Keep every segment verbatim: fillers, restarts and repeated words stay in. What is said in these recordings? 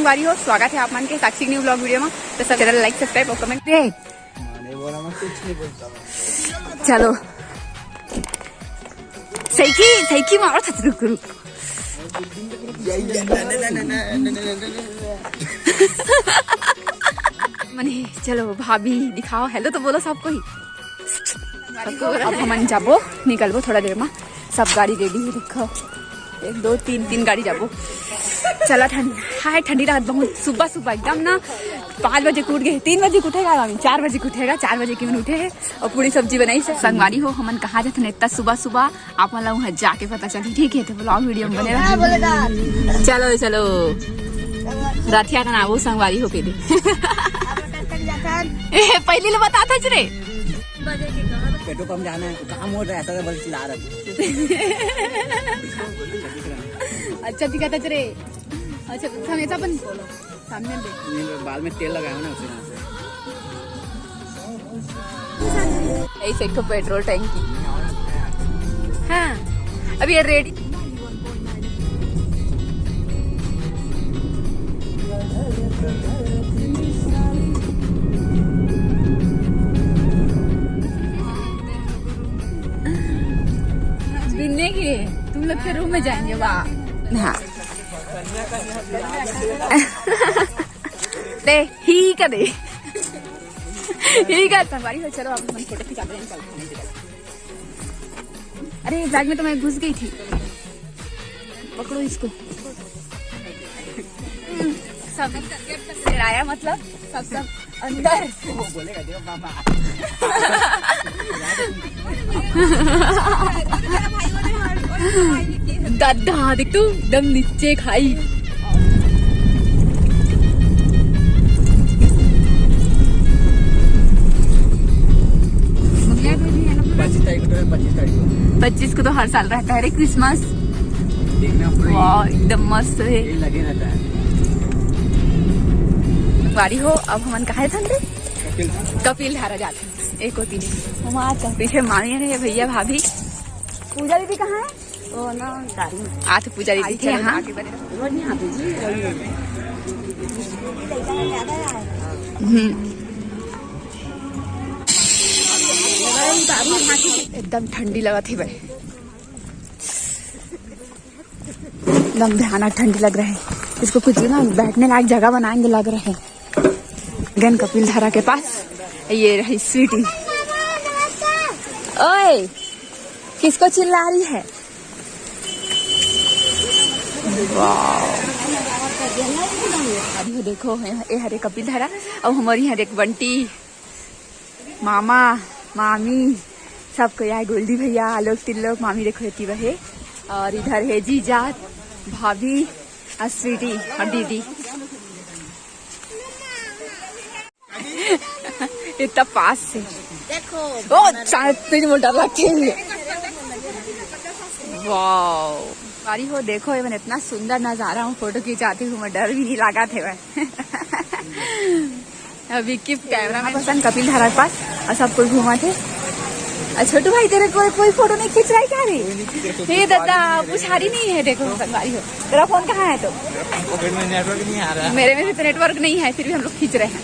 संगवारी हो, स्वागत है आप मन के साक्षी न्यू ब्लॉग वीडियो में। तो सब चैनल लाइक, सब्सक्राइब और कमेंट। ए, हाँ, नहीं बोला, मैं कुछ नहीं बोलता हूँ। चलो, सही की, सही की मारो था, रुक, रुक। मने, चलो भाभी दिखाओ, हेलो तो बोलो सबको ही। अब हमन जाबो, निकलबो थोड़ा देर में। सब गाड़ी रेडी है, देखो, एक, दो, तीन, तीन गाड़ी जाबो। चला ठंड, हाय ठंडी रात बहुत, सुबह सुबह एकदम ना पाँच बजे के उठ गए, तीन बजे के उठेगा, चार बजे के उठेगा, चार बजे के उठे है और पूरी सब्जी बनाई से। संगवारी हो, हमन कहाँ जाथन इतना सुबह सुबह, आप मन ला उहाँ जाके पता चलही, ठीक है? तो ब्लॉग वीडियो में बने रहो। चलो चलो, रथिया का नाम वो संगवारी हो के दे। ए, पहले ले बता था रे। पेट्रोल पंप जाना है, काम हो रहा है, ऐसा बोल चिल्ला रहा है। अच्छा दिखा था रे। अच्छा, हमेशा अपन सामने देख। ये बाल में तेल लगाया ना, उसे यहाँ से। ऐसे एक ठो पेट्रोल टंकी। हाँ, अब ये रेडी। बिन्ने के तुम लोग के रूम में जाएंगे, वाह। हाँ। दे, ही का दे। ही का संगवारी हो, चलो, अब हम फोटो खिंचा रहे हैं, चल। अरे, बैग में तो मैं घुस गई थी। पकड़ो इसको। सब डराया, मतलब, सब, सब अंदर। वो बोलेगा, "देखो पापा।" दादा, देख तू, एकदम नीचे खाई। पच्चीस तारीख को तो है, पच्चीस तारीख को। पच्चीस को तो हर साल रहता है रे क्रिसमस। देखना पूरा वाह, एकदम मस्त है। ये लगे रहता है। बारी हो, अब हमन कहाँ जाथन रे? कपिल धारा। कपिल धारा जाथन। एक होती नहीं। हम आज पीछे मामी है, भैया, भाभी। पूजा दीदी कहाँ है? वो ना गाड़ी में। आ तो पूजा दीदी थे यहाँ। रोज नहीं आती जी, रोज नहीं। हम्म। एकदम ठंडी लगा थी भाई। एकदम भयानक ठंडी लग रहा है। इसको कुछ ना बैठने लायक जगह बनाएंगे लग रहा है। गन कपिल धारा के पास ये रही स्वीटी। ओए, किसको चिल्ला रही है? वाह। अभी देखो, ये हरे कपिल धारा, अब हमारे यहाँ देख बंटी, मामा, मामी, सबको यहाँ गोल्डी भैया, आलोक तिल्लोक, मामी देखो एती बहे, और इधर है जीजा, भाभी, और स्वीटी, और दीदी। इतना पास से। देखो। ओ, चांद पे वो डर लगते हुए। वाओ। बारी हो, देखो, ये मैंने इतना सुंदर नजारा हूँ, फोटो खिंचाती हूँ, मैं डर भी नहीं लगा थे मैं। अभी की कैमरा में पसंद कपिल धारा के पास, और सब कोई घूमा थे। और छोटू भाई, तेरे कोई, कोई फोटो नहीं खींच रहा है क्या रे? हे दादा, पुछारी नहीं है, देखो, संगवारी हो। तेरा फोन कहाँ है तो? पॉकेट में नेटवर्क नहीं आ रहा। मेरे में भी तो नेटवर्क नहीं है, फिर भी हम लोग खींच रहे हैं।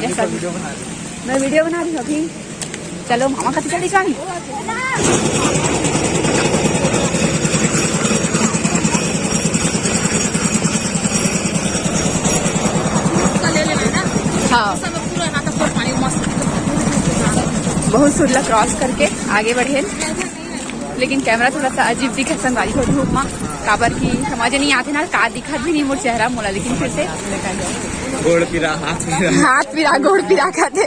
ये सब वीडियो बना रहे हैं। मैं वीडियो बना रही हूँ अभी। चलो, मामा कति चली जानी। हाँ। बहुत सुरला क्रॉस करके आगे बढ़े, लेकिन कैमरा थोड़ा सा अजीब दिखे संगवारी हो धूप में, काबर की समझ नहीं आते ना का दिखत भी नहीं मोर चेहरा मोला, लेकिन फिर से गोड़ पीरा, हाथ पीरा। हाथ पीरा, गोड़ पीरा खाते।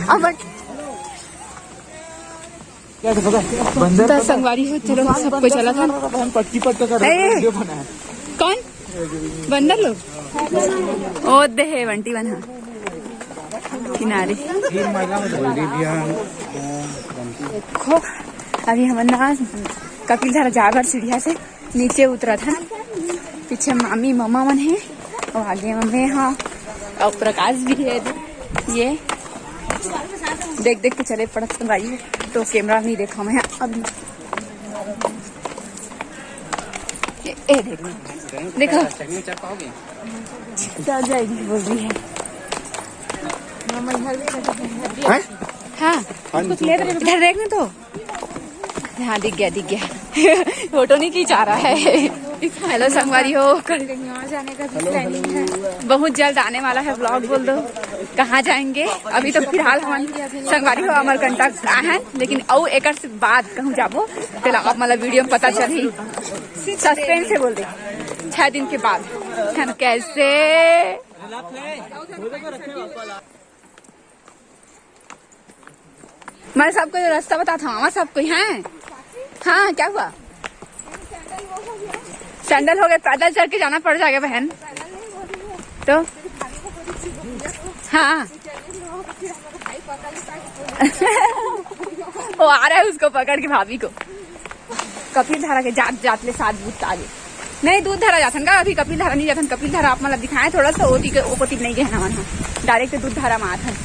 अब बंदर तो संगवारी हो, चलो, सब कोई चला था। हम पट्टी पट्टा कर ए! वीडियो बनाया। कौन? बंदर लोग? ओ दे है, बंटी बना किनारे। देखो, अभी हमन ना कपिल धारा जाए बर सीढ़िया से नीचे उतरत हन। पीछे मामी ममा मन हे, और आगे में मैं हा, और प्रकाश भी है। ये देख देख के चले पड़त भाई, तो कैमरा नहीं देखा मैं अभी। ए, देखो, देखो। चल जाएगी, बोल रही है। हाँ। हाँ, इधर देखने तो। हाँ, दिख गया, दिख गया। फोटो नहीं खींचा रहा है। हेलो संगवारी हो, कल कहीं और जाने का भी प्लानिंग है। बहुत जल्द आने वाला है व्लॉग, बोल दो कहाँ जाएंगे। अभी तो फिलहाल हम संगवारी हो अमरकंटक आए हैं, लेकिन अउ एकर से बाद कहूँ जाबो, तेला आप मतलब वीडियो में पता चलही। सस्पेंस है, बोल दे, छह दिन के बाद, है ना? कैसे मैं सबको रास्ता बताता हूँ, वहाँ सब कोई है। हाँ, क्या हुआ? सैंडल हो गए, पैदल चल के जाना पड़ जाएगा बहन। तो हाँ। वो आ रहा है उसको पकड़ के, भाभी को। कपिल धारा के जात जात ले सात बूथ आगे। नहीं, दूध धारा जाथन का, अभी कपिल धारा नहीं जाथन। कपिल धारा आप मतलब दिखाएं थोड़ा सा, ओती के ओकोती नहीं गए हमारे यहाँ, डायरेक्ट दूध धारा में आथन।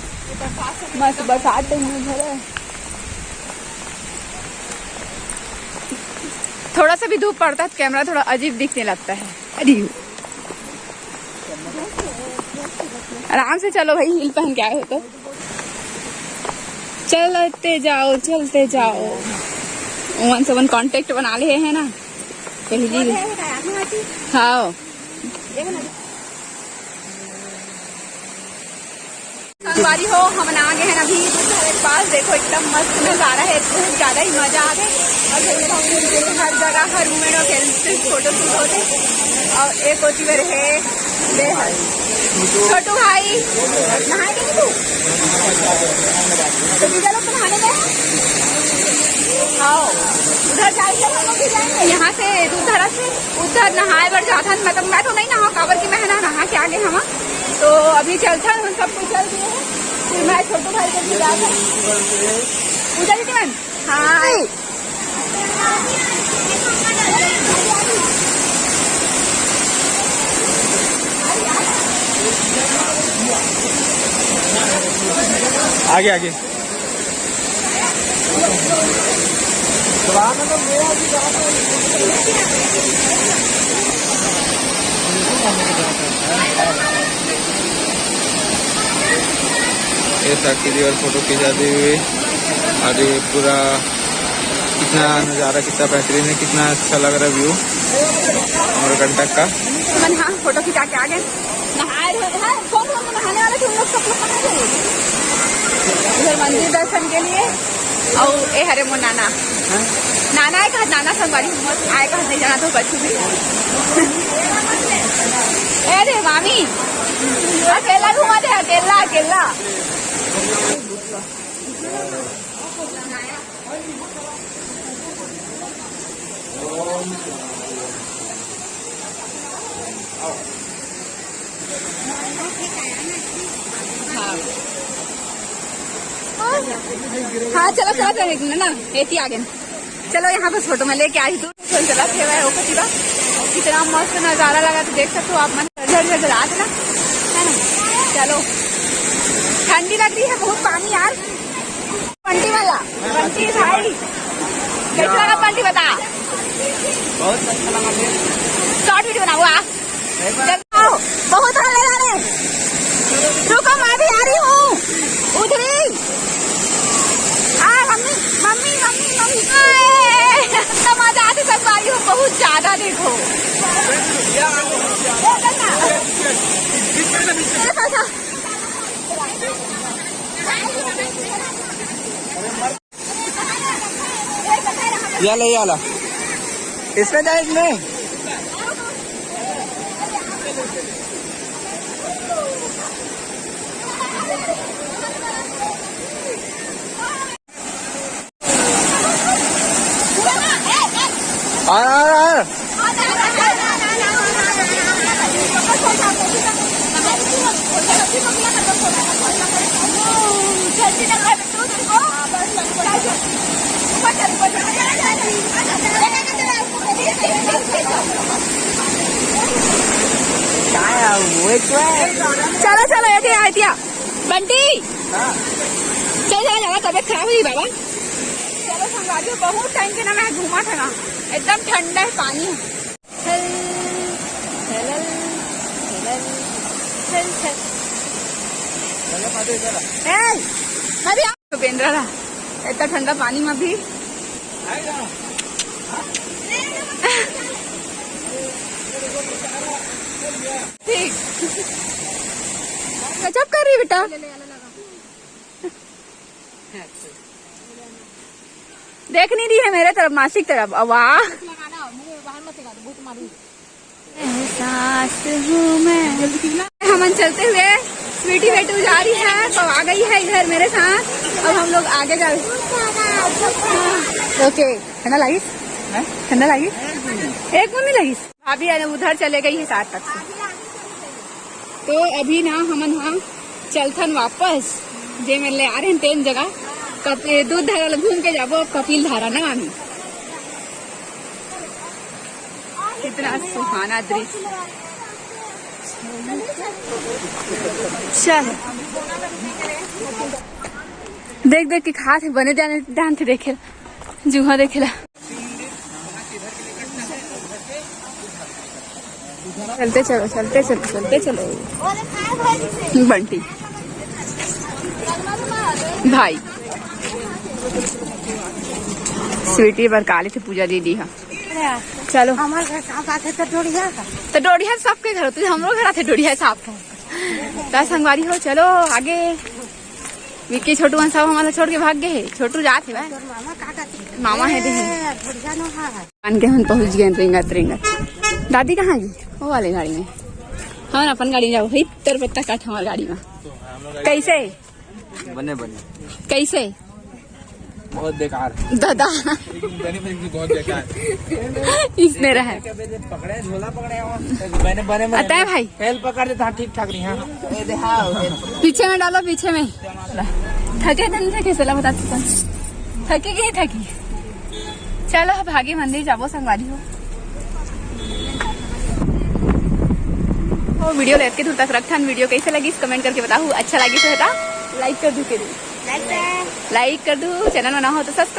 मस्त बरसात टाइम में भरा है। थोड़ा सा भी धूप पड़ता है तो कैमरा थोड़ा अजीब दिखने लगता है। अरे, आराम से चलो भाई, हील पहन के आए हो तो। चलते जाओ, चलते जाओ। ओमन से ओमन कॉन्टेक्ट बना ले है ना पहली। हाँ। संगवारी हो, हमन आ गए हैं अभी दूध धारा के पास। देखो, एकदम मस्त नजारा है, बहुत ज्यादा ही मजा आ गया। और देखो, हर जगह, हर मूवमेंट और फोटो शूट होते। और एक ओती बर है, दे है। छोटू भाई, नहाए नहीं तू? तो जीजा लोग तो नहाने गए हैं। आओ, उधर जाइए, हम लोग भी जाएंगे। यहाँ से दूध धारा से उधर नहाए बर जाथन। मतलब, मैं तो नहीं नहा, काबर कि मैं ना नहा के आगे हवा। तो अभी चलथन, हम सब कुछ चल दिए हैं। फिर मैं छोटू भाई के भी जाथन। पूजा दीदी मन, हाँ। आगे, आगे। ये साक्षी जी और फोटो खिंचाते हुए, और ये पूरा कितना नज़ारा, कितना बेहतरीन है, कितना अच्छा लग रहा है व्यू अमरकंटक का। मन हाँ, फोटो खिंचा के आ गए। नहाए धोए, हाँ, कौन कौन नहाने वाले थे, उन लोग सब लोग कहाँ गए? उधर मंदिर दर्शन के लिए। और ए हरे मोर नाना, नाना आए कहा, नाना संगवारी, आए कहा, नहीं जाना तो बच्चू भी। ए रे मामी, अकेला घुमा दे, अकेला, अकेला। हाँ, चलो, चलो, चलो, एक मिनट ना, एती आ गए। चलो, यहाँ पे फोटो में लेके आई तू। फोन चला थे भाई, ओके, ठीक है। कितना मस्त नजारा लगा, तो देख सकते हो आप, मन झर झर रात ना, है ना? चलो, ठंडी लग रही है, बहुत पानी यार। बंटी वाला, बंटी भाई, कैसा लगा बंटी, बता। बहुत अच्छा लगा। शॉर्ट वीडियो बनाओ, आ। चल, आओ, बहुत हल्ले आ रहे। रुको, मैं भी आ रही हूँ। उधर ही। आ, मम्मी, मम्मी, मम्मी, मम्मी। आए, इतना मजा आते संगवारी हो, बहुत ज्यादा देखो। ये पैसा। याला, याला। इसमें जाए, इसमें। आ, आ, आ। काय आहे? चलो, चलो, ये दिया, ये दिया। बंटी, चल, चल, चल, तबीयत खराब हुई बाबा। चलो, संगवारी, बहुत टाइम के ना मैं घूमा था ना, एकदम ठंडा है पानी। छल, छलल, छलल, छल, छल। ए, मैं भी आ-, तो बेंदरा रहा। इतना ठंडा पानी में भी। ठीक। गजब कर रही बेटा। देख नहीं रही है मेरे तरफ, मासी की तरफ। वाह। एहसास हूँ मैं। हमन चलते हुए, स्वीटी बेटू जा रही है, तो आ गई है इधर मेरे साथ। अब हम लोग आगे जा रहे। ओके, ठंडा लागिस? हैं? ठंडा लागिस? एक बूंद नहीं लागिस। भाभी है ना, उधर चले गई है सात तक से। तो अभी ना हमन हा चलथन वापस, जे मेर ले आ रहे हैं तेन जगह। कप-, दूध धारा ले घूम के जाबो, अब कपिल धारा ना आनी। कितना सुहाना दृश्य। चल। देख देख के खात हे, बने ध्यान, ध्यान से देखे, जुहा देखेला। चलते चलो, चलते चलो, चलते चलो। बंटी भाई, स्वीटी बर काली थी पूजा दीदी हा। चलो। हमारे घर सांप आते तो डोरिया का। तो डोरिया सबके घर होते, हमरो घर आते डोरिया सांप। त संगवारी हो, चलो आगे। विक्की छोटू मन सब हमन ला छोड़ के भाग गए हे। छोटू जात हे भाई। तोर मामा का करती? मामा हे दे। ए, बुढ़िया नो हा। आन के हम पहुंच गए रेंगत रेंगत। दादी कहाँ गई? वो वाले गाड़ी में। हम अपन गाड़ी में जाओ भाई, तर पत्ता काट हमारे गाड़ी में। कैसे? बने बने। कैसे? बहुत बेकार। दादा। बने बने बहुत बेकार। इसने रहा। पकड़े, झोला पकड़े हो। बने बने बने। आता है भाई? हेल्प पकड़ देता, हाँ, ठीक ठाक रही, हाँ। पीछे में डालो, पीछे में। थके तो नहीं थके, सला बता सकता। थके कि नहीं थके? चलो, अब आगे मंदिर जाबो, संगवारी हो। वो वीडियो लेके दूर तक रखथन। वीडियो कैसे लगिस, कमेंट करके बताहू। अच्छा लगिस तो हेता लाइक कर दू के दू। लाइक कर। लाइक कर दू, चैनल में ना हो तो सब्सक्राइब।